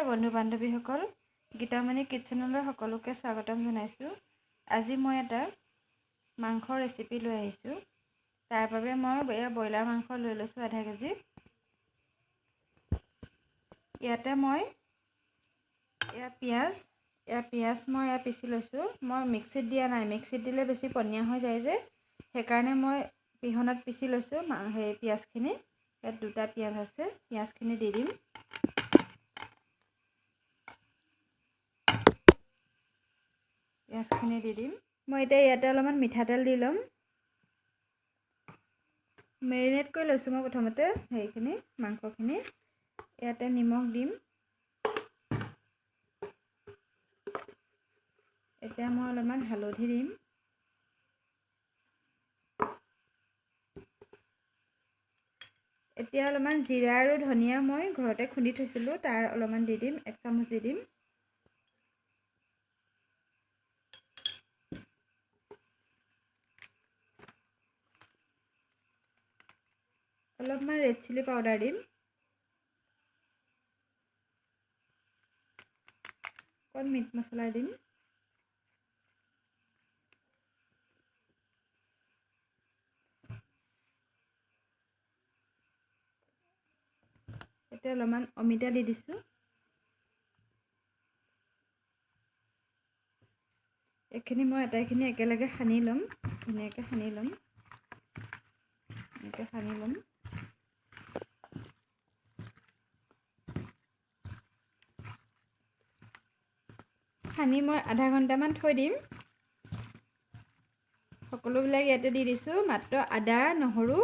বন্ধু বান্ধৱীসকল, গীতামণি কিটচেনলৈ সকলোকে স্বাগতম জনাইছোঁ। আজি মই এটা মাংসৰ ৰেচিপি লৈ আহিছোঁ। তাৰ বাবে মই এয়া ব্ৰইলাৰ মাংস লৈ লৈছোঁ আধা কেজি। ইয়াতে মই এয়া পিঁয়াজ মই এয়া পিচি লৈছোঁ। মই মিক্সিত দিয়া নাই, মিক্সিত দিলে বেছি পনীয়া হৈ যায় যে, সেইকাৰণে মই পিহনাত পিচি লৈছোঁ সেই পিঁয়াজখিনি। ইয়াত দুটা পিঁয়াজ আছে, পিঁয়াজখিনি দি দিম। পিঁয়াজখিনি দি দিম। মই এতিয়া ইয়াতে অলপমান মিঠাতেল দি ল'ম। মেৰিনেট কৰি লৈছোঁ মই প্ৰথমতে হেৰিখিনি, মাংসখিনি। ইয়াতে নিমখ দিম। এতিয়া মই অলপমান হালধি দিম। এতিয়া অলপমান জিৰা আৰু ধনিয়া মই ঘৰতে খুন্দি থৈছিলোঁ, তাৰ অলপমান দি দিম, এক চামুচ দি দিম। অলপমান ৰেড চিলি পাউডাৰ দিম। অকণ মিট মছলা দিম। এতিয়া অলপমান অমিতা দি দিছোঁ। এইখিনি মই আটাইখিনি একেলগে সানি ল'ম, ধুনীয়াকৈ সানি ল'ম, এনেকৈ সানি ল'ম। সানি মই আধা ঘণ্টামান থৈ দিম। সকলোবিলাক ইয়াতে দি দিছোঁ, মাত্ৰ আদা নহৰু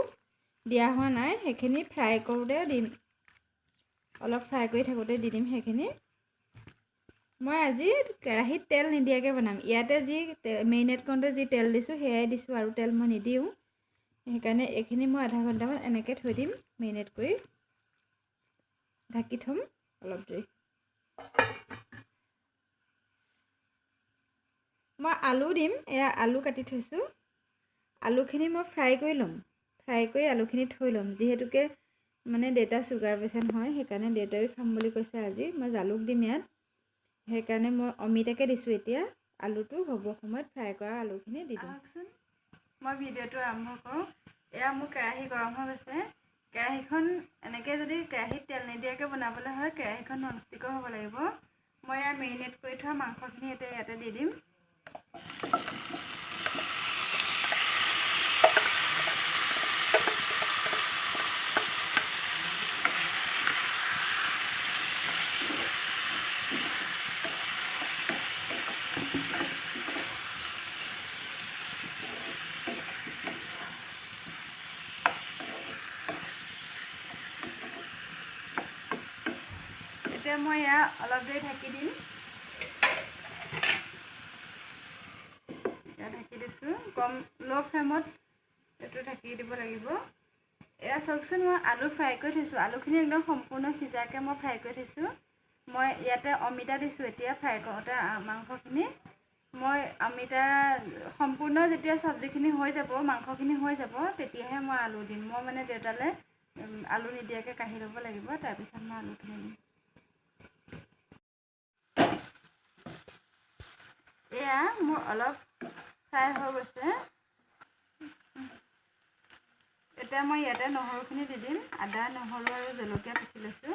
দিয়া হোৱা নাই, সেইখিনি ফ্ৰাই কৰোঁতে দিম, অলপ ফ্ৰাই কৰি থাকোঁতে দি দিম সেইখিনি। মই আজি কেৰাহীত তেল নিদিয়াকৈ বনাম। ইয়াতে যি মেৰিনেট কৰোঁতে যি তেল দিছোঁ সেয়াই দিছোঁ, আৰু তেল মই নিদিওঁ। সেইকাৰণে এইখিনি মই আধা ঘণ্টামান এনেকৈ থৈ দিম, মেৰিনেট কৰি ঢাকি থ'ম অলপ দেৰি। মই আলু দিম, এয়া আলু কাটি থৈছোঁ। আলুখিনি মই ফ্ৰাই কৰি ল'ম, ফ্ৰাই কৰি আলুখিনি থৈ ল'ম। যিহেতুকে মানে দেউতা চুগাৰ পেচেণ্ট হয়, সেইকাৰণে দেউতায়ো খাম বুলি কৈছে আজি। মই জালুক দিম ইয়াত, সেইকাৰণে মই অমিতাকে দিছোঁ। এতিয়া আলুটো হ'ব সময়ত ফ্ৰাই কৰা আলুখিনি দি দিম। আহকচোন মই ভিডিঅ'টো আৰম্ভ কৰোঁ। এয়া মোৰ কেৰাহী গৰম হৈ গৈছে। কেৰাহীখন এনেকৈ যদি কেৰাহীত তেল নিদিয়াকৈ বনাবলৈ হয়, কেৰাহীখন ননষ্টিকৰ হ'ব লাগিব। মই এয়া মেৰিনেট কৰি থোৱা মাংসখিনি এতিয়া ইয়াতে দি দিম। এতিয়া মই এয়া অলপ দেৰি ঢাকি দিম। এয়া ঢাকি দিছোঁ, কম ল' ফ্লেমত এইটো ঢাকি দিব লাগিব। এয়া চাওকচোন, মই আলু ফ্ৰাই কৰি থৈছোঁ। আলুখিনি একদম সম্পূৰ্ণ সিজাকৈ মই ফ্ৰাই কৰি থৈছোঁ। মই ইয়াতে অমিতা দিছোঁ। এতিয়া ফ্ৰাই কৰোঁতে মাংসখিনি মই অমিতা সম্পূৰ্ণ যেতিয়া চব্জিখিনি হৈ যাব, মাংসখিনি হৈ যাব, তেতিয়াহে মই আলু দিম। মই মানে দেউতালৈ আলু নিদিয়াকৈ কাঢ়ি ল'ব লাগিব, তাৰপিছত মই আলুখিনি দিম। এয়া মোৰ অলপ ফ্ৰাই হৈ গৈছে। এতিয়া মই ইয়াতে নহৰুখিনি দি দিম। আদা নহৰু আৰু জলকীয়া পিচি লৈছোঁ,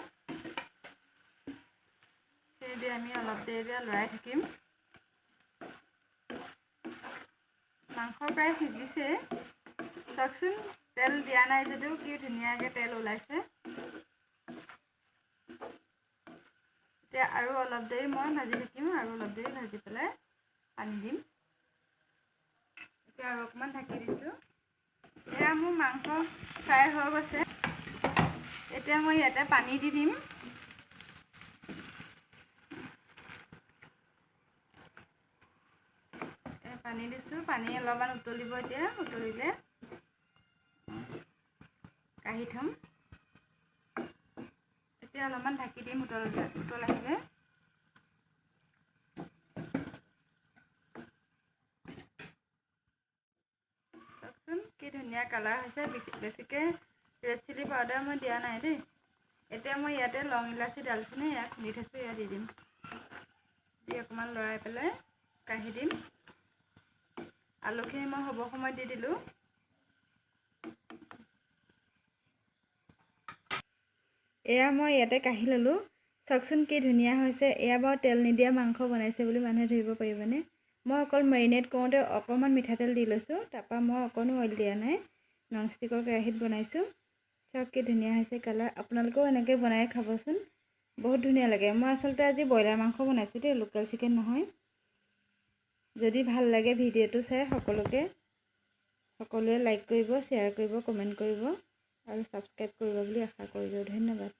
সেই দি আমি অলপ দেৰি লৰাই থাকিম। মাংস প্ৰায় সিজিছে। চাওকচোন, তেল দিয়া নাই যদিও কি ধুনীয়াকৈ তেল ওলাইছে। এতিয়া আৰু অলপ দেৰি মই ভাজি থাকিম, আৰু অলপ দেৰি ভাজি পেলাই পানী দিম। এতিয়া আৰু অকণমান ঢাকি দিছোঁ। এয়া মোৰ মাংস ফ্ৰাই হৈ গৈছে। এতিয়া মই ইয়াতে পানী দি দিম। পানী দিছোঁ, পানী অলপমান উতলিব। এতিয়া উতলিলে কাঢ়ি থ'ম। এতিয়া অলপমান ঢাকি দিম, উতল আহিলে। চাওকচোন কি ধুনীয়া কালাৰ হৈছে। বেছিকৈ ৰেড চিলি পাউডাৰ মই দিয়া নাই দেই। এতিয়া মই ইয়াতে লং ইলাচি, ডালচেনি এয়া খুন্দি থৈছোঁ, এয়া দি দিম। দি অকণমান লৰাই পেলাই কাঢ়ি দিম। আলুখিনি মই হ'ব সময়ত দি দিলোঁ। এয়া মই ইয়াতে কাঢ়ি ল'লোঁ। চাওকচোন কি ধুনীয়া হৈছে। এয়া বাৰু তেল নিদিয়া মাংস বনাইছে বুলি মানুহে ধৰিব পাৰিবনে? মই অকল মেৰিনেট কৰোঁতে অকণমান মিঠাতেল দি লৈছোঁ, তাৰপৰা মই অকণো অইল দিয়া নাই। ননষ্টিকৰ কেৰাহীত বনাইছোঁ। চাওক কি ধুনীয়া হৈছে কালাৰ। আপোনালোকেও এনেকৈ বনাই খাবচোন, বহুত ধুনীয়া লাগে। মই আচলতে আজি ব্ৰইলাৰ মাংস বনাইছোঁ দেই, লোকেল চিকেন নহয়। যদি ভাল লাগে ভিডিঅ'টো চাই সকলোৱে লাইক কৰিব, শ্বেয়াৰ কৰিব, কমেণ্ট কৰিব আৰু ছাবস্ক্ৰাইব কৰিব বুলি আশা কৰিলোঁ। ধন্যবাদ।